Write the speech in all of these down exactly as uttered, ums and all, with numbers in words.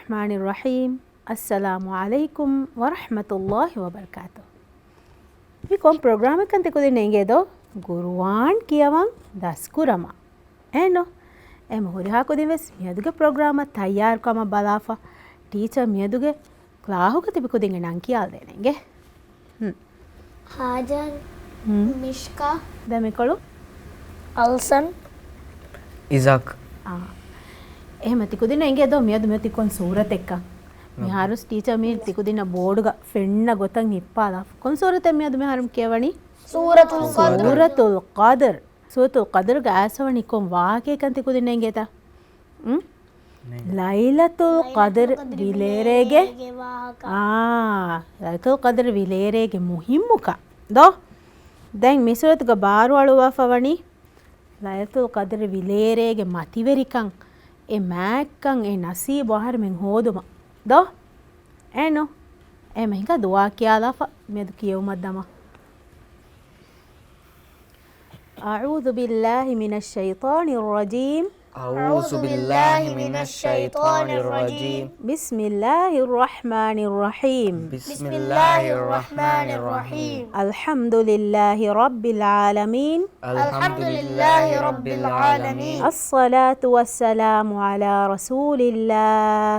ރަޙްމާނި ރަޙީމް. އައްސަލާމު ޢަލައިކުމް ވަރަޙްމަތުﷲި ވަބަރަކާތު. މި ކޮން ޕްރޮގްރާމެއްކަން ތިކުދިންނަށް އެނގޭދޯ؟ ޤުރުއާން ކިޔަވަން ދަސްކުރަމާ. އެހެންނު؟ އެހެން ހުރިހާ ކުދިން ވެސް މިއަދުގެ ޕްރޮގްރާމަށް ތައްޔާރުކަމަށް ބަލާފަ. ޓީޗަރ މިއަދުގެ ކްލާހުގަ ތިބި ކުދިންގެ ނަން ކިޔާލަދޭނެ އިނގޭ. ހުން. ހާޖަރް، ހުން. މިޝްކާ. ދެމިކޮޅު. އަލްސަން. އިޒާކް. އާ. އެހެމަ ތިކުދިންނަށް އެނގޭ ދޯ މިއަދު މިއޮތީ ކޮން ސޫރަތެއްކަން؟ ނަމް. މިހާރުސް ޓީޗަރ މީ ތިކުދިންނަށް ބޯޑުގަ ފެންނަ ގޮތަށް ހިއްޕާލާފަ. ކޮން ސޫރަތެއް މިއަދު މިހާރު ކިޔަވަނީ؟ ސޫރަތުލް ޤަދްރު. ސޫރަތުލް ޤަދްރު. ސޫރަތުލް ޤަދްރުގަ އައިސްފަވަނީ ކޮން ވާހަކައެއްކަން ތިކުދިންނަށް އެނގޭތަ؟ ހުން؟ ނޭ. ލައިލަތުލް ޤަދްރު ވިލޭރޭގެ، ވާހަކަ. އާ، ލައިލަތުލް ޤަދްރު ވިލޭރޭގެ މުހިއްމުކަން ދޯ؟ ދެން މި ސޫރަތުގަ ބާރުއަޅުވާފަވަނީ ލައިލަތުލް ޤަދްރު ވިލޭރޭގެ މަތިވެރިކަން، އެ މާތްކަން، އެ ނަސީބު އަހަރެމެން ހޯދުމަށް ދޯ؟ އެނު؟ އެހެމަ ހިނގާ ދުޢާ ކިޔާލާފަ މިއަދު ކިޔެވުމަށް ދަމާ. أعوذ بالله من الشيطان الرجيم. أعوذ بالله من الشيطان الرجيم. بسم الله الرحمن الرحيم. بسم الله الرحمن الرحيم. الحمد لله رب العالمين. الحمد لله رب العالمين. الصلاة والسلام على رسول الله.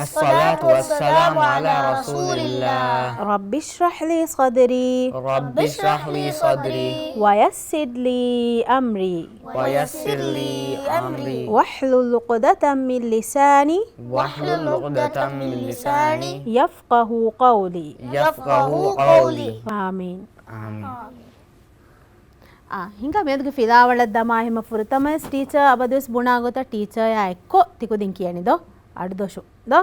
الصلاة والسلام على رسول الله. رب اشرح لي صدري. رب اشرح لي صدري. ويسر لي أمري. ويسر لي أمري. واحلل عقدة من لساني. واحلل عقدة من لساني. يفقه قولي. يفقه قولي. آمين. آمين. އާ، ހިނގާ މިއަދުގެ ފިލާވަޅަށް ދަމާ ހިމަ ފުރަތަމަވެސް ޓީޗަރ އަބަދުވެސް ބުނާ ގޮތަށް ޓީޗަރޔާ އެއްކޮށް ތިކުދިން ކިޔަނީ ދޯ؟ އަޑުދޮށު ދޯ؟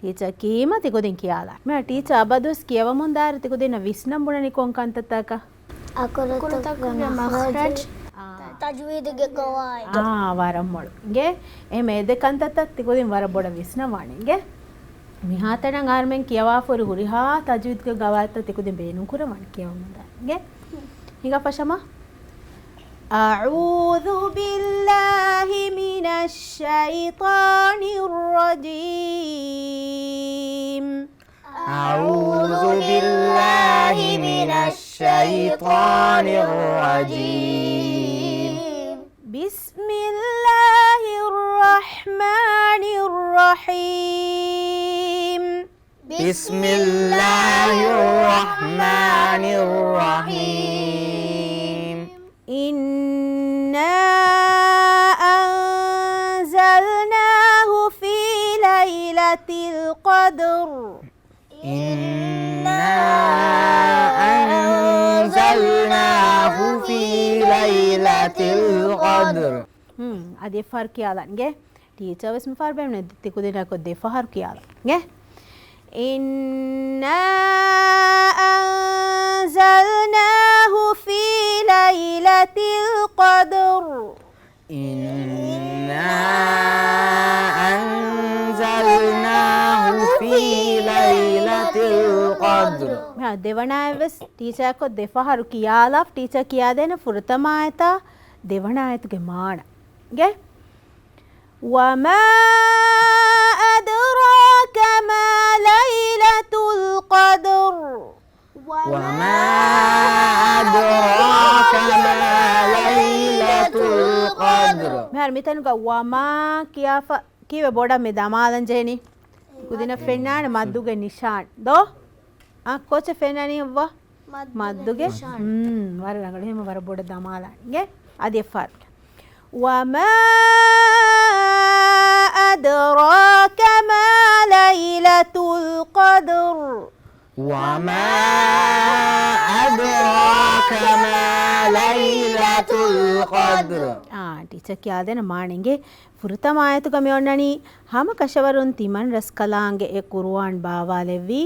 ޓީޗަރ ކީމަ ތިކުދިން ކިޔާލާ. މި ޓީޗަރ އަބަދުވެސް ކިޔަވަމުން ދާއިރު ތިކުދިންނަށް ވިސްނަން ބުނަނީ ކޮން ކަންތައްތަކަށް؟ އަކުރުތަކުގެ މަޚްރަޖް. އާ. ތަޖްވީދުގެ ގަވާއިދު. އާ، ވަރަށް މޮޅު. އިނގޭ؟ އެހެމަ އެ ދެ ކަންތައްތައް ތިކުދިން ވަރަށް ބޮޑަށް ވިސްނަވާނެ. އިނގޭ؟ މިހާތަނަށް އަހަރުމެން ކިޔަވާފަ ހުރި ހުރިހާ ތަޖްވީދުގެ ގަވާއިދުތައް ތިކުދިން ބޭނުންކުރައްވާނެ ކިޔަވަމުންދާ. އިނގޭ؟ ހިނގާ ފަށަމާ. أعوذ بالله من الشيطان الرجيم. أعوذ بالله من الشيطان الرجيم. بسم الله الرحمن الرحيم. بسم الله الرحمن الرحيم. إنا أنزلناه في ليلة القدر. إنا أنزلناه في ليلة القدر. ހުން، އަދި އެއްފަހަރު ކިޔާލަން އިނގޭ. ޓީޗަރ ވެސް މިފަހަރު ބޭނުމޭ ތިކުދިންނަށް ދެފަހަރު ކިޔާލަން އިނގޭ. إنا أنزلناه في ليلة القدر. إنا أنزلناه في ليلة القدر. މިހާ ދެވަނައަށް ވެސް ޓީޗަރ އެއްކޮށް ދެފަހަރު ކިޔާލާ، ޓީޗަރ ކިޔާދޭނެ ފުރަތަމަ އާޔަތާ ދެވަނަ އާޔަތުގެ މާނަ. އިނގޭ؟ وما أدراك ما ليلة القدر. وما أدراك ما ليلة القدر. މިހާރު މިތަނުގަ ވަމާ ކިޔާފަ ކީއްވެ ބޮޑަށް މި ދަމާލަން ޖެހެނީ؟ ކުދިނަށް ފެންނާނެ މައްދުގެ ނިޝާން ދޯ؟ އާ، ކޯޗެއް ފެންނަނީ އައްވާ؟ މައްދުގެ މައްދުގެ ނިޝާން. ހުން، ވަރަށް ރަނގަޅު. އެހެން ވަރަށް ބޮޑަށް ދަމާލަން އިނގޭ. އަދި އެއްފަހަރު. وما أدراك ما ليلة القدر. وما أدراك ما ليلة القدر. އާ، ޓީޗަރ ކިޔާދޭނެ މާނަ އިނގޭ. ފުރަތަމަ އާޔަތުގަ މި އޮންނަނީ ހަމަ ކަށަވަރުން ތިމަން ރަސްކަލާނގެ އެ ޤުރުއާން ބާވާލެއްވީ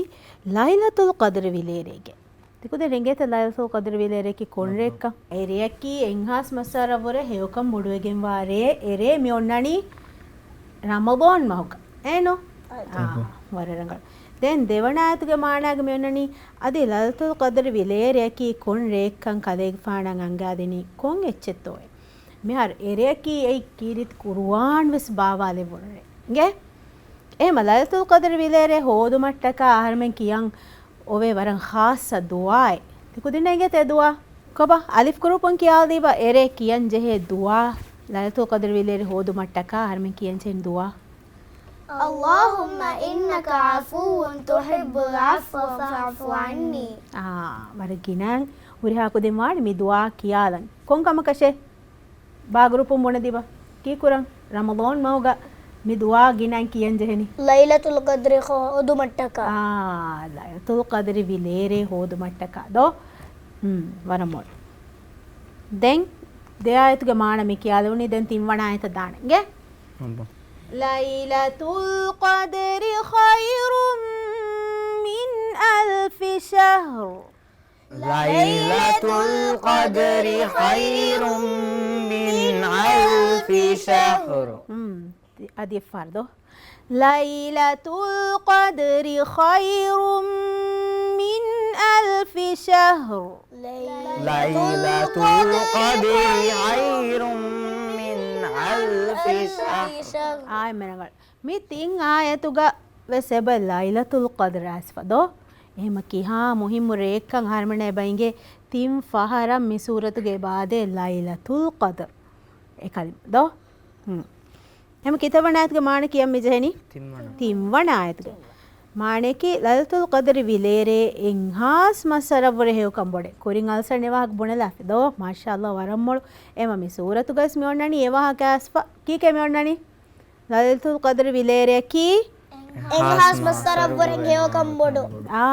ލައިލަތުލް ޤަދްރި ވިލޭރޭގެ. ތިކުދިން ރެނގޭތަ ލައިލަތުލް ޤަދްރި ވިލޭރެއަކީ ކޮން ރެއެއްކަން؟ އެ ރެއަކީ އެއްހާސް މައްސަރަށްވުރެ ހެޔޮކަން ބޮޑުވެގެންވާ ރޭ. އެ ރޭ މި އޮންނަނީ ރަމަޟާން މަހުގަ. އޭނު؟ އާ، އާ. ވަރަށް ރަނގަޅު. ދެން ދެވަނަ އާޔަތުގެ މާނާގަ މި އޮންނަނީ އަދި ލައިލަތުލް ޤަދްރި ވިލޭރެއަކީ ކޮން ރެއެއްކަން ކަލޭގެފާނަށް އަންގާދިނީ ކޮން އެއްޗެއްތޯއޭ؟ މިހާރު އެ ރެއަކީ އެއީ ކީރިތި ޤުރުއާން ވެސް ބާވާލެވުނު ރޭ. އިނގޭ؟ އެހެމަ ލައިލަތުލް ޤަދްރި ވިލޭރޭ ހޯދުމަށްޓަކާ އަހަރުމެން ކިޔަން އޮވޭ ވަރަށް ޚާއްޞަ ދުޢާއެއް. ތިކުދިންނަށް އެނގޭތަ އެ ދުޢާ؟ ކޮބާ؟ އަލިފް ގްރޫޕުން ކިޔާލީބަ އެރޭ ކިޔަން ޖެހޭ ދުޢާ، ލައިލަތުލް ޤަދްރި ވިލޭރޭ ހޯދުމަށްޓަކާ އަހަރުމެން ކިޔަން ޖެހޭ ދުޢާ. اللهم إنك عفو تحب العفو فاعف عني. އާ، ވަރަށް ގިނަ ހުރިހާ ކުދިން ވާނެ މި ދުޢާ ކިޔާލަން. ކޮން ކަމަކަށޭ؟ ބާ ގްރޫޕުން ބުނެދީބަ. ކީކުރަން؟ ރަމަޟާން މަހުގަ މި ދުޢާ ގިނައިން ކިޔަން ޖެހެނީ. ލައިލަތުލް ޤަދްރި ހޯދުމަށްޓަކާ. އާ، ލައިލަތުލް ޤަދްރި ވިލޭރޭ ހޯދުމަށްޓަކާ ދޯ؟ ހުން، ވަރަށް މޮޅު. ދެން ދެ އާޔަތުގެ މާނަ މި ކިޔާލެވުނީ. ދެން ތިންވަނަ އާޔަތަށް ދާނެ. އިނގޭ؟ އައްބަ. ليلة القدر خير من ألف شهر. ليلة القدر خير من ألف شهر. ހުން، އަދި އެއްފަހަރު ދޯ. ليلة القدر خير من ألف شهر. ليلة القدر خير من ألف شهر. އާ، އެންމެ ރަނގަޅު. މި ތިން އާޔަތުގަ ވެސް އެބަ ލައިލަތުލް ޤަދްރު އައިސްފަ ދޯ؟ އެހެމަ ކިހާ މުހިއްމު ރެއެއްކަން އަހަރުމެންނަށް އެބަ އިނގޭ ތިން ފަހަރަށް މި ސޫރަތުގެ އެބަ އާދޭ ލައިލަތުލް ޤަދްރު އެ ކަލިމަ ދޯ؟ ހުން. އެހެމަ ކިތައްވަނަ އާޔަތުގެ މާނަ ކިޔަން މި ޖެހެނީ؟ ތިންވަނަ. ތިންވަނަ އާޔަތުގެ މާނަޔަކީ، ލައިލަތުލް ޤަދްރި ވިލޭރޭ އެއްހާސް މައްސަރަށްވުރެ ހެޔޮކަން ބޮޑޭ. ކުރިން އަލްސަން އެ ވާހަކަ ބުނެލާފި ދޯ؟ މާޝާﷲ، ވަރަށް މޮޅު. އެމަ މި ސޫރަތުގައިސް މި އޮންނަނީ އެ ވާހަކަ އައިސްފަ. ކީކޭ މި އޮންނަނީ؟ ލައިލަތުލް ޤަދްރި ވިލޭރެއަކީ އެއްހާސް މައްސަރަށްވުރެ ހެޔޮކަން ބޮޑު. އާ،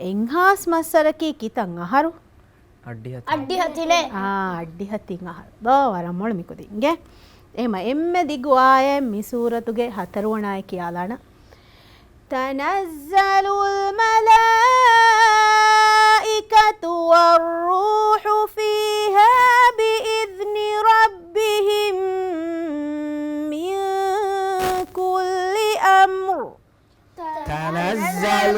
އެއްހާސް މައްސަރަކީ ކިތައް އަހަރު؟ އައްޑިހަ ތިނެއް. އައްޑިހަ ތިނެއް. އާ، އައްޑިހަ ތިން އަހަރު. ދޯ، ވަރަށް މޮޅު މި ކުދިންގެ. އެހެމަ އެންމެ ދިގު އާޔަތް މި ސޫރަތުގެ ހަތަރުވަނަ އާޔަތް ކިޔާލާނަން. تنزل الملائكة والروح فيها بإذن ربهم من كل أمر. تنزل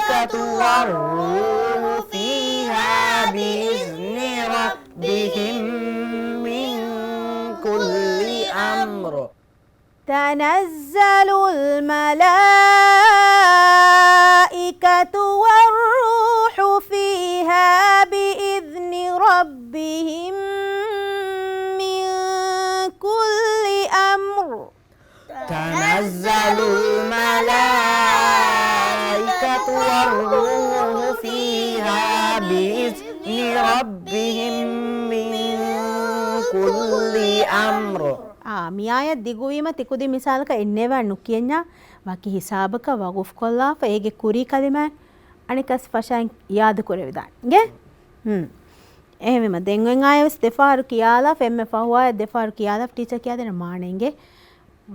الملائكة والروح فيها بإذن ربهم من كل أمر. تنزل الملائكة والروح فيها بإذن ربهم من كل أمر. تنزل الملائكة والروح فيها بإذن ربهم من كل أمر. އާ، މި އާޔަތް ދިގުވީމަ ތިކުދިން މިސާލަކަށް އެންނޭވާ ނުކިޔަންޏާ ވަކި ހިސާބަކަށް ވަގުފުކޮށްލާފަ އޭގެ ކުރީ ކަލިމާ އަނެއްކާސް ފަށައިން ޔާދު ކުރެވިދާނެ. އިނގޭ؟ ހުން. އެހެންވީމަ ދެން އޮތް އާޔަތް ވެސް ދެފަހަރު ކިޔާލާފަ، އެންމެ ފަހު އާޔަތް ދެފަހަރު ކިޔާލާފަ ޓީޗަރ ކިޔާދޭނެ މާނަ އިނގޭ.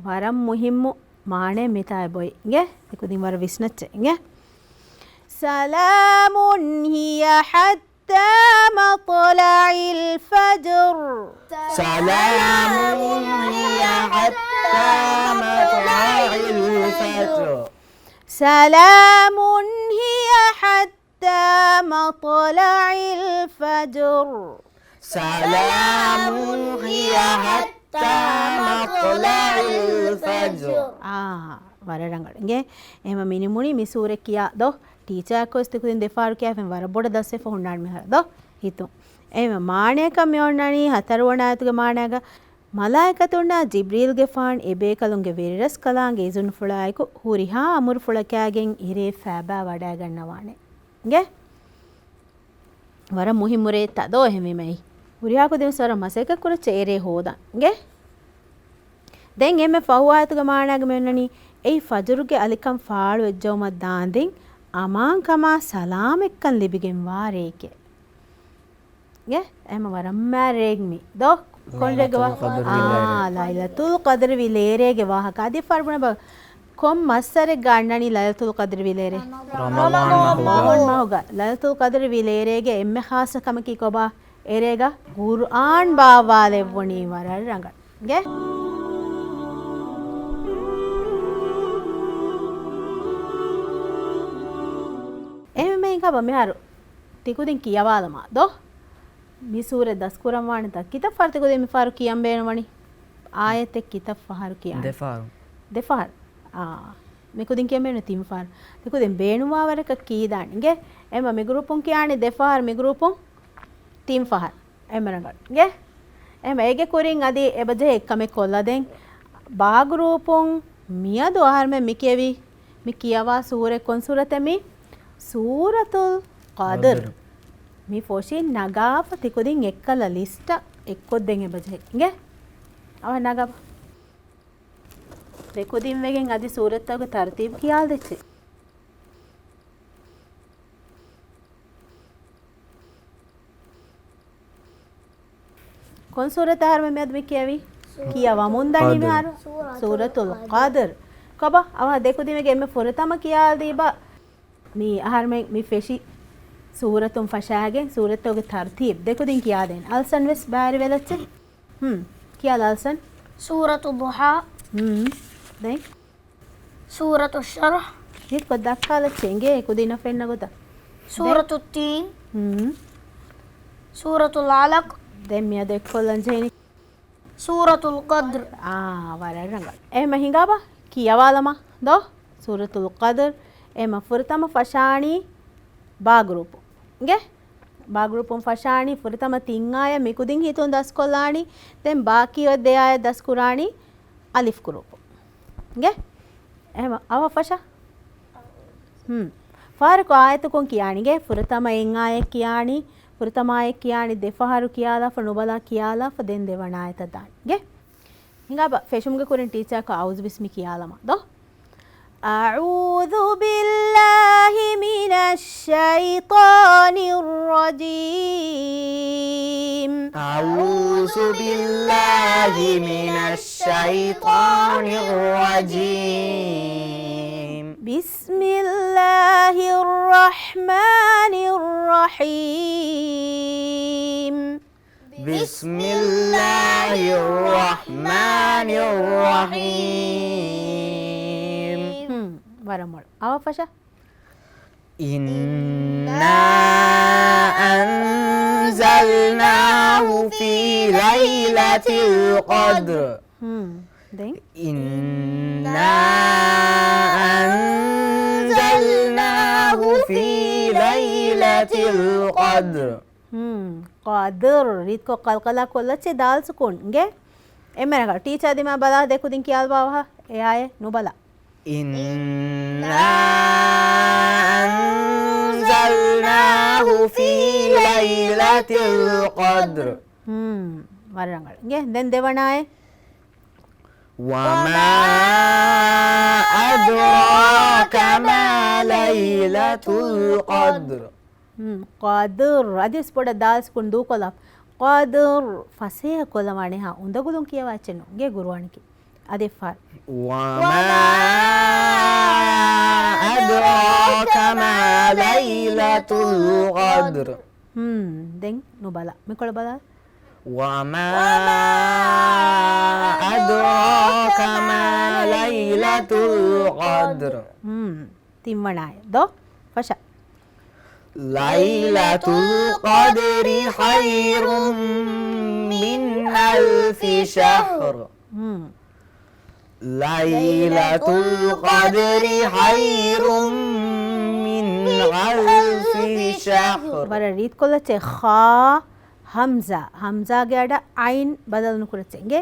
ވަރަށް މުހިއްމު މާނައެއް މިތާ އެބައޮތް. އިނގޭ؟ ތިކުދިން ވަރަށް ވިސްނައްޗޭ. އިނގޭ؟ سلام هي حتى مطلع الفجر. سلام هي حتى مطلع الفجر. سلام هي حتى مطلع الفجر. سلام هي حتى مطلع الفجر. އާ، ވަރަށް ރަނގަޅު. އިނގޭ، އެހެމަ މި ނިމުނީ މި ސޫރަ ކިޔާ ދޯ؟ ޓީޗާ ކޮސް ތިކުދިން ދެފަހަރު ކިޔާފަ ވަރަށް ބޮޑަށް ދަސްވެފަ ހުންނާނެ މިހާރު ދޯ؟ ހިތުން. އެހެމަ މާނަޔަކަށް މި އޮންނަނީ ހަތަރުވަނަ އާޔަތުގެ މާނައިގަ މަލާއިކަތުންނާ ޖިބްރީލްގެފާން އެބޭކަލުންގެ ވެރިރަސްކަލާނގެ އިޒުނުފުޅާއެކު ހުރިހާ އަމުރުފުޅަކާގެން އެރޭ ފައިބާ ވަޑައިގަންނަވާނެ. އިނގޭ؟ ވަރަށް މުހިއްމު ރެއެއްތާ ދޯ އެހެންވީމަ އެއީ. ހުރިހާ ކުދިން ވަރަށް މަސައްކަތް ކުރައްޗޭ އެރޭ ހޯދަން. އިނގޭ؟ ދެން އެންމެ ފަހު އާޔަތުގެ މާނައިގަ މި އޮންނަނީ އެއީ ފަޖުރުގެ އަލިކަން ފާޅުވެއްޖައުމަށް ދާންދެން އަމާންކަމާ ސަލާމަތްކަން ލިބިގެންވާ ރެއެކޭ. އެ، އެހެމަ ވަރަށް މާ ރެއެއް މީ. ދޯ؟ ކޮން ރެއެއްގެ ވާ؟ ލައިލަތުލް ޤަދްރި ވިލޭރޭ. އާ، ލައިލަތުލް ޤަދްރި ވިލޭރޭގެ ވާހަކަ. އަދި ފަރުބުނެ ބަ، ކޮން މައްސަރެއްގަ އަންނަނީ ލައިލަތުލް ޤަދްރި ވިލޭރޭ؟ ރަމަޟާން މަހުގަ. ރަމަޟާން މަހުގަ. ލައިލަތުލް ޤަދްރި ވިލޭރޭގެ އެންމެ ޚާއްޞަ ކަމަކީ ކޮބާ؟ އެރޭގަ ޤުރްއާން ބާއްވާލެއްވުނީ ވަރަށް ރަނގަޅު. ގެ؟ އެހެންވީމަ މިހާރު ތިކުދިން ކިޔަވާލަމާ ދޯ؟ މި ސޫރަ ދަސްކުރަންވާނެތާ ކިތައް ފަހަރު ތިކުދިން މިފަހަރު ކިޔަން ބޭނުންވަނީ؟ އާޔަތެއް ކިތައް ފަހަރު ކިޔާނީ؟ ދެ ފަހަރު. ދެ ފަހަރު. އާ. މި ކުދިން ކިޔަން ބޭނުން ތިން ފަހަރު. ދެ ކުދިން ބޭނުންވާ ވަރަކަށް ކީދާނީ. އިނގޭ؟ އެމަ މި ގްރޫޕުން ކިޔާނީ ދެ ފަހަރު، މި ގްރޫޕުން ތިން ފަހަރު. އެމަ ރަނގަޅު. އިނގޭ؟ އެމަ އޭގެ ކުރިން އަދި އެބަޖެހޭ އެއްކަމެއް ކޮށްލާ ދެން. ބާ ގްރޫޕުން މިއަދު އަހަރުމެން މި ކިޔެވި، މި ކިޔަވާ ސޫރަތް ކޮން ސޫރަތެއް މީ؟ ސޫރަތުލް ޤަދްރު. ޤަދްރު. މި ފޮށިން ނަގާފަ ތިކުދިން އެއްކަލަ ލިސްޓަށް އެއްކޮށްދޭން އެބަޖެހޭ. އިނގޭ؟ އަވަ ނަގާބަ. ދެކުދިން ވެގެން އަދި ސޫރަތްތަކުގެ ތަރުތީބު ކިޔާލަދެއްޗޭ. ކޮން ސޫރަތާ އަހަރުމެން މިއަދު މި ކިޔަވީ؟ ކިޔަވަމުންދަނީ މިހާރު؟ ސޫރަތުލް ޤަދްރު. ކޮބާ؟ އަވަހަށް ދެކުދިންވެގެން އެންމެ ފުރަތަމަ ކިޔާލަދީބަ. މި އަހަރުމެން މި ފެށި ސޫރަތުން ފަށާގެން ސޫރަތްތަކުގެ ތަރުތީބު ދެކުދިން ކިޔާދޭން. އަލްސަން ވެސް ބައިވެރިވެލައްޗޭ. ހުން. ކިޔާލަ އަލްސަން. ސޫރަތު ޟުޙާ. ހުން. ދެން؟ ސޫރަތު ޝަރްޙް. ހިތްކޮށް ދައްކާލައްޗޭ އިނގޭ ކުދިންނަށް ފެންނަ ގޮތަށް. ސޫރަތު ތީން. ހުން. ސޫރަތުލް ޢަލަޤް. ދެން މިއަދު އެއްކޮށްލަން ޖެހެނީ. ސޫރަތުލް ޤަދްރު. އާ، ވަރަށް ރަނގަޅު. އެހެންމަ ހިނގާބަ ކިޔަވާލަމާ ދޯ. ސޫރަތުލް ޤަދްރު. އެހެންމަ ފުރަތަމަ ފަށާނީ ބާ ގްރޫޕު. އިނގޭ؟ ބާ ގްރޫޕުން ފަށާނީ ފުރަތަމަ ތިން އާޔަތް މިކުދިން ހިތުން ދަސްކޮށްލާނީ. ދެން ބާކީ އޮތް ދެ އާޔަތް ދަސްކުރާނީ އަލިފް ގްރޫޕު. އިނގޭ؟ އެހެންމަ އަވަހަށް ފަށާ. ހުން. ފާރުކު އާޔަތުކުން ކިޔާނީ އިނގޭ ފުރަތަމަ އެއް އާޔަތް ކިޔާނީ، ފުރަތަމަ އާޔަތް ކިޔާނީ ދެ ފަހަރު ކިޔާލާފަ ނުބަލާ ކިޔާލާފަ ދެން ދެވަނަ އާޔަތަށް ދާނީ. އިނގޭ؟ ހިނގާބަ ފެށުމުގެ ކުރިން ޓީޗާކަށް އައޫޒު ބިސްމި ކިޔާލަމާ ދޯ. أعوذ بالله من الشيطان الرجيم. أعوذ بالله من الشيطان الرجيم. بسم الله الرحمن الرحيم. بسم الله الرحمن الرحيم. ހުން، ވަރަށް މޮޅު. އަވަހަށް ފަށާ. إنا أنزلناه في ليلة القدر. ހުން، ދެން؟ إنا أنزلناه في ليلة القدر. ހުން. ޤަދްރު. ރީތިކޮށް ޤަލްޤަލާ ކޮށްލައްޗޭ ދާލް ސުކޫން. އިނގޭ؟ އެންމެ ރަނގަޅު. ޓީޗާ ދިމާ ބަލާ ދެކުދިން ކިޔާލަބަ އަވަހަށް. އެ އާޔަތް ނުބަލާ. إنا أنزلناه في ليلة القدر. ހުން. ވަރަށް ރަނގަޅު. އިނގޭ؟ ދެން ދެވަނަ އާޔަތް. وما أدراك ما ليلة القدر. ހުން، ޤަދްރު. އަދިވެސް ބޮޑަށް ދާލް ސުކޫން ދޫކޮށްލާ. ޤަދްރު ފަސޭހަ ކޮށްލަވާނެ ހާ އުނދަގުލުން ކިޔަވާ އެއްޗެއް ނޫން. އިނގޭ ޤުރުއާނަކީ. އަދި އެއްފަހަރު. وما أدراك ما ليلة القدر. ހުން، ދެން ނުބަލާ. މިކޮޅަށް ބަލާ. وما أدراك ما ليلة القدر. ހުން. ތިންވަނަ އާޔަތް ދޯ؟ ފަށާ. ليلة القدر خير من ألف شهر. ހުން. ليلة القدر خير من ألف شهر. ވަރަށް ރީތިކޮށްލައްޗޭ ޚާ ހަމްޒާ. ހަމްޒާގެ އަޑަށް ޢައިން ބަދަލު ނުކުރައްޗޭ. އިނގޭ؟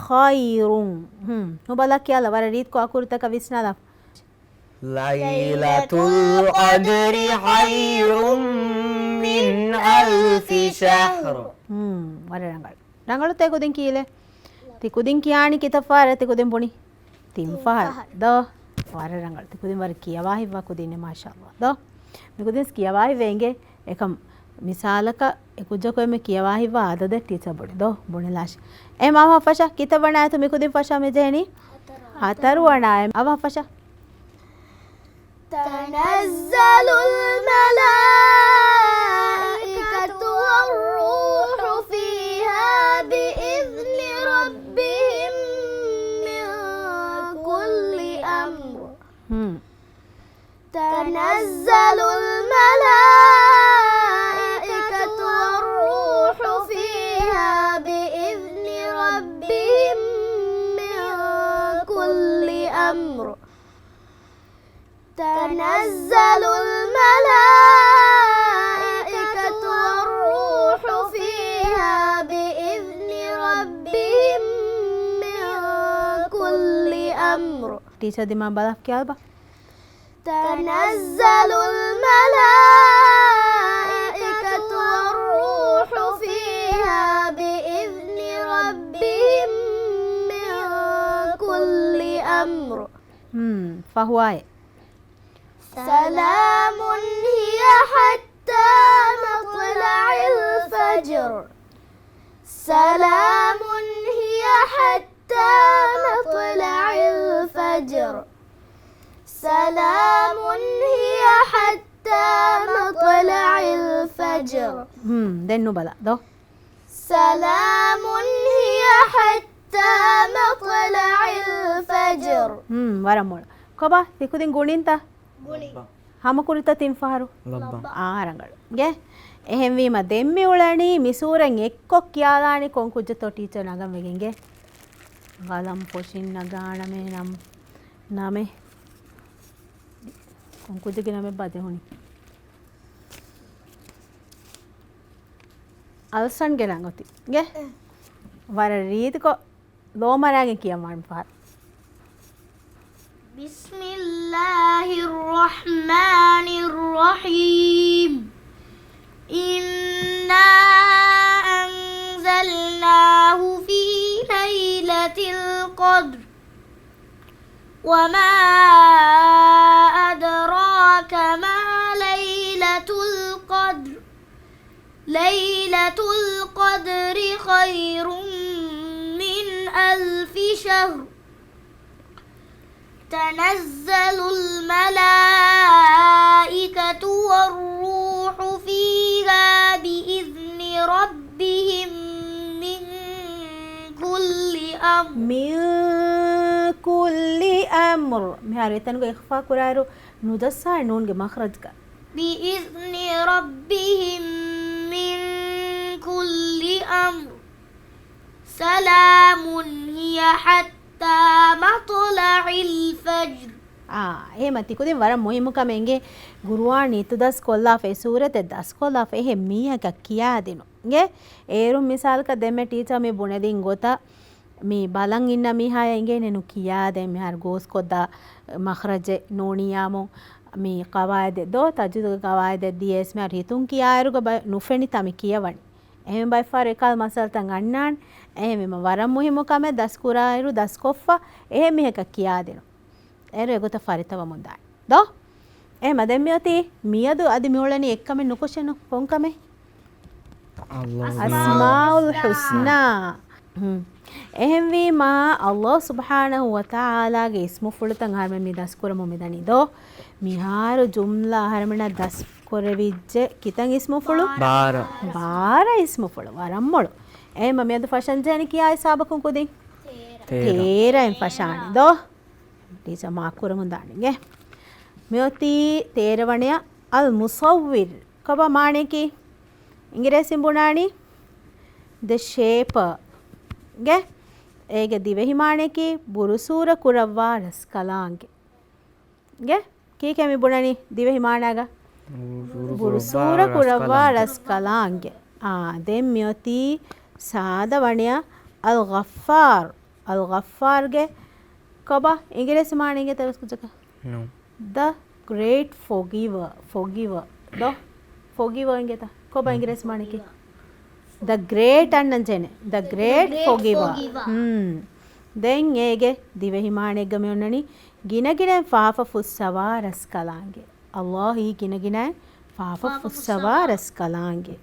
ޚައިރުން. ހުން. ނުބަލާ ކިޔާލަ ވަރަށް ރީތިކޮށް އަކުރުތަކަށް ވިސްނާލާ. ليلة القدر خير من ألف شهر. ހުން، ވަރަށް ރަނގަޅު. ރަނގަޅު ތެ ކުދިން ކީލެ. ތި ކުދިން ކިޔާނީ ކިތައް ފަހަރެއް ތި ކުދިން ބުނި؟ ތިން ފަހަރު. ދޯ؟ ވަރަށް ރަނގަޅު. ތި ކުދިން ވަރަށް ކިޔަވާ ހިތްވާ ކުދިންނޭ މާޝާﷲ. ދޯ؟ މި ކުދިން ކިޔަވާ ހިތްވޭ އިނގޭ. އެކަމް މިސާލަކަށް އެ ކުއްޖަކު އެންމެ ކިޔަވާ ހިތްވާ އަދަދެއް ޓީޗަރ ބުނި. ދޯ؟ ބުނިލާށި. އެ މާ ފަށާ ކިތައް ވަނަ އާޔަތު މި ކުދިން ފަށާ މި ޖެހެނީ؟ ހަތަރު ވަނަ އާޔަތް. އަވަހަށް ފަށާ. تنزل الملائكة والروح فيها بإذن ربهم من كل أمر. ހުން. تنزل الملائكة والروح فيها بإذن ربهم تنزل الملائكة والروح فيها بإذن ربهم من كل أمر. ޓީޗަރ ދިމާ ބަލާ ކިޔާބަ. تنزل الملائكة والروح فيها بإذن ربهم من كل أمر. ހުން، ފަހުވާއެ. سلام هي حتى مطلع الفجر. سلام هي حتى مطلع الفجر. سلام هي حتى مطلع الفجر. ހުން، ދެން ނުބަލާ ދޯ. سلام هي حتى مطلع الفجر. ހުން، ވަރަށް މޮޅު. ކޮބާ، ތިކުދިން ގުނިންތަ؟ ގުނި. ހަމަކުރިތަ ތިން ފަހަރު؟ ލައްބަ. އާ، ރަނގަޅު. ގެ. އެހެންވީމަ ދެން މި އުޅެނީ މި ސޫރަތް އެއްކޮށް ކިޔާލާނީ ކޮން ކުއްޖެއްތޯ ޓީޗަރ ނަގަން ވެގެން ގެ. ގަލަން ފޮށިން ނަގާނަމޭ ނަމް، ނަމެއް. ކޮން ކުއްޖެއްގެ ނަމެއް ބާ ޖެހުނީ؟ އަލްސަންގެ ނަން އޮތީ. ގެ. ވަރަށް ރީތިކޮށް ލޯ މަރާގެން ކިޔަން ވާން ފަހަރު. بسم الله الرحمن الرحيم. إنا أنزلناه في ليلة القدر. وما أدراك ما ليلة القدر. ليلة القدر خير من ألف شهر. تنزل الملائكة والروح فيها بإذن ربهم من كل أمر. من كل أمر. މިހާރު އެތަނުގަ އިޚްފާ ކުރާއިރު ނުޖައްސާ ނޫންގެ މަޚްރަޖްގަ. بإذن ربهم من كل أمر. سلام هي حتى مطلع الفجر. އާ، އެހެމަ ތިކުދިން ވަރަށް މުހިއްމު ކަމެއް އިނގޭ، ގުރުއާން އިތުދަސް ކޮށްލާފަ، އެ ސޫރަތެއް ދަސްކޮށްލާފަ، އެހެން މީހަކަށް ކިޔާދިނުން. އިނގޭ، އޭރުން މިސާލަކަށް ދެންމެ ޓީޗަރ މި ބުނެދިން ގޮތަށް، މި ބަލަން އިންނަ މީހާޔަށް އިނގޭނެ ނުކިޔާދޭން މިހާރު ގޯސްކޮށްދާ މަޚްރަޖެއް ނޫނިއްޔާމު މި ޤަވާއިދެއް ދޯ، ތަޖްވީދުގެ ޤަވާއިދެއް ދިޔައިސް މިހާރު ހިތުން ކިޔާއިރުގަ ބަ-، ނުފެނިތާ މި ކިޔަވަނީ. އެހެން ބައެއްފަހަރު އެކަހަލަ މައްސަލަތައް އަންނާނެ. އެހެންވީމަ ވަރަށް މުހިއްމު ކަމެއް ދަސްކުރާއިރު ދަސްކޮށްފަ އެހެން މީހަކަށް ކިޔާދިނުން. އޭރު އެގޮތަށް ފަރިތަވަމުން ދާނެ. ދޯ؟ އެހެމަ ދެން މިއޮތީ މިއަދު އަދި މިއުޅެނީ އެއްކަމެއް ނުކޮށެއްނު ކޮންކަމެއް؟ އަލްއަސްމާއުލް ހުސްނާ. ހުން. އެހެންވީމާ، އަލްލާހު ސުބްޙާނަހު ވަތަޢާލާގެ އިސްމުފުޅުތައް އަހަރެމެން މި ދަސްކުރަމުން މިދަނީ ދޯ؟ މިހާރު ޖުމްލަ އަހަރެމެންނަށް ދަސްކުރެވިއްޖެ ކިތަން އިސްމުފުޅު؟ ބާރަ. ބާރަ އިސްމުފުޅު. ވަރަށް މޮޅު. އެހެމަ މިއަދު ފަށަންޖެހޭނީ ކިޔާ ހިސާބަކުން ކުދިން؟ ތޭރަ. ތޭރައިން ފަށާނެ ދޯ؟ ޓީޗަރ މާކް ކުރަމުން ދާނެ އިނގޭ. މިއޮތީ ތޭރަ ވަނަޔަށް އަލް މުޞައްވިރު. ކޮބާ މާނަޔަކީ؟ އިނގިރޭސިން ބުނާނީ ދަ ޝޭޕަރ. އިނގޭ؟ އޭގެ ދިވެހި މާނަޔަކީ ބުރުސޫރަ ކުރައްވާ ރަސްކަލާނގެ. އިނގޭ؟ ކީކޭ މި ބުނަނީ ދިވެހި މާނާގަ؟ ބުރުސޫރަ ކުރައްވާ ރަސްކަލާނގެ. އާ، ދެން މިއޮތީ ސާދަ ވަނަޔަށް އަލް ޣައްފާރު. އަލް ޣައްފާރުގެ ކޮބާ އިނގިރޭސި މާނަ އިނގޭތަ އެވެސް ކުއްޖަކަށް؟ ނޫން. ދަ ގްރޭޓް ފޮގިވަ، ފޮގިވަ. ދޯ؟ ފޮގިވަ އިނގޭތަ؟ ކޮބާ އިނގިރޭސި މާނައަކީ؟ ދަ ގްރޭޓް އަންނަން ޖެނެ. ދަ ގްރޭޓް ފޮގިވަ. ހުން. ދެން އޭގެ ދިވެހި މާނައެއްގަ މި އޮންނަނީ ގިނަގިނައިން ފާފަ ފުއްސަވާ ރަސްކަލާނގެ. އަލްލާހީ ގިނަގިނައިން ފާފަ ފުއްސަވާ ރަސްކަލާނގެ.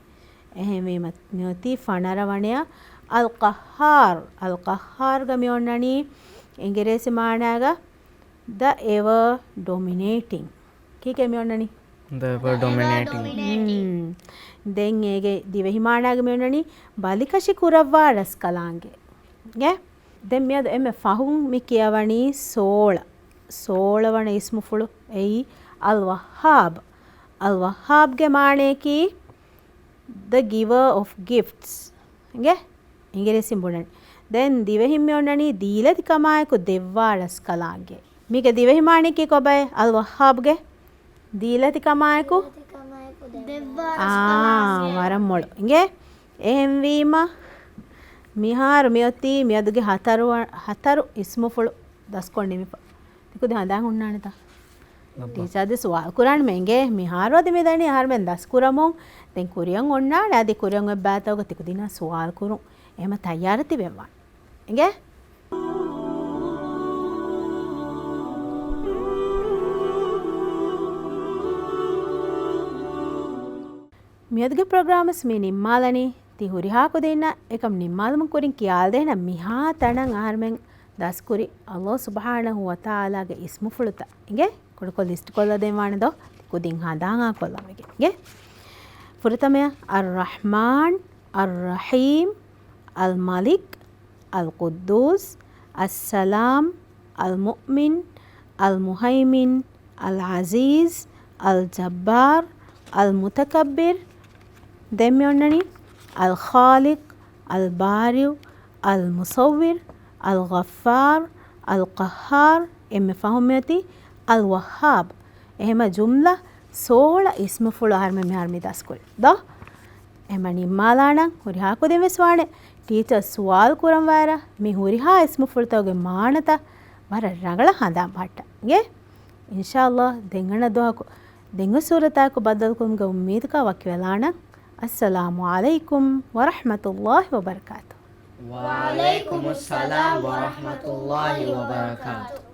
އެހެންވީމަ މިއޮތީ ފަނަރަ ވަނަޔަށް އަލް ޤައްހާރު. އަލް ޤައްހާރުގަ މި އޮންނަނީ އިނގިރޭސި މާނާގަ ދަ އެވަރ ޑޮމިނޭޓިން. ކީކޭ މި އޮންނަނީ؟ ދަ އެވަރ ޑޮމިނޭޓިން. ހުން. ދެން އޭގެ ދިވެހި މާނާގަ މި އޮންނަނީ ބަލިކަށި ކުރައްވާ ރަސްކަލާނގެ. ގެ؟ ދެން މިއަދު އެންމެ ފަހުން މި ކިޔަވަނީ ސޯޅަ. ސޯޅަ ވަނަ އިސްމުފުޅު އެއީ އަލް ވައްހާބް. އަލް ވައްހާބްގެ މާނަޔަކީ ދަ ގިވަރ އޮފް ގިފްޓްސް. އިނގޭ؟ އިނގިރޭސިން ބުނަނީ. ދެން ދިވެހިން މި އޮންނަނީ ދީލަތި ކަމާއެކު ދެއްވާ ރަސްކަލާނގެ. މީގެ ދިވެހި މާނައަކީ ކޮބައޭ؟ އަލް ވައްހާބްގެ ދީލަތިކަމާއެކު. ދެއްވާ އާ، ވަރަށް މޮޅު. އިނގޭ. އެހެންވީމަ، މިހާރު މިއޮތީ މިއަދުގެ ހަތަރު، ހަތަރު އިސްމުފުޅު ދަސްކޮށް ނިމިފަ. ތިކުދިން ހަނދާން ހުންނާނެތަ؟ ނައްބާ. ޓީޗާ ދެ ސުވާލު ކުރާން މެނގޭ. މިހާރު އަދި މިދަނީ އަހަރުމެން ދަސްކުރަމުން. ދެން ކުރިއަށް އޮންނާނެ. އަދި ކުރިއަށް އޮތް ބައިތަކުގަ ތިކުދިންނާ ސުވާލު ކުރުން. އެހެމަ ތައްޔާރަށް ތިބެންވާނެ. އިނގޭ؟ މިއަދުގެ ޕްރޮގްރާމް ވެސް މި ނިންމާލަނީ. ތި ހުރިހާ ކުދިންނަށް އެކަމް ނިންމާލުމުން ކުރިން ކިޔާލަދޭނަން މިހާ ތަނަށް އަހަރުމެން ދަސްކުރި އައްލާހު ސުބްޙާނަހޫ ވަތަޢާލާގެ އިސްމުފުޅުތައް. އިނގޭ؟ ކުޑަކޮށް ލިސްޓް ކޮށްލަދޭން ވާނެ ދޯ؟ ތި ކުދިން ހަނދާން ކޮށްލަންވެގެން. އިނގޭ؟ ފުރަތަމަޔަށް އައްރަޙްމާން، އައްރަޙީމް، އަލްމަލިކް، އަލްޤުއްދޫސް، އައްސަލާމް، އަލްމުއުމިން، އަލްމުހައިމިން، އަލްޢަޒީޒް، އަލްޖައްބާރް، އަލްމުތަކައްބިރް. ދެން މި އޮންނަނީ އަލްޚާލިޤް، އަލްބާރިޢު، އަލްމުޞައްވިރު، އަލްޣައްފާރު، އަލްޤައްހާރު. އެންމެ ފަހުން މިއޮތީ އަލްވައްހާބް. އެހެމަ ޖުމްލަ ސޯޅަ އިސްމުފުޅު އަހަރުމެން މިހާރު މި ދަސްކުރި ދޯ؟ އެހެމަ ނިންމާލާނަން ހުރިހާ ކުދިން ވެސް ވާނެ. ޓީޗަރ ސުވާލު ކުރަން ވާއިރަށް މި ހުރިހާ އިސްމުފުޅުތަކުގެ މާނަތައް ވަރަށް ރަނގަޅަށް ހަނދާން ބަހައްޓަން. އިނގޭ؟ އިންޝާﷲ ދެން އަންނަ ދުވަހަކު ދެން އޮތް ސޫރަތާއެކު ބައްދަލުކުރުމުގެ އުއްމީދުގަ ވަކިވެލާނަން. އައްސަލާމު ޢަލައިކުމް ވަރަޙްމަތުﷲ ވަބަރަކާތުހު. ވަޢަލައިކުމުއްސަލާމް ވަރަޙްމަތުﷲ ވަބަރަކާތުހު.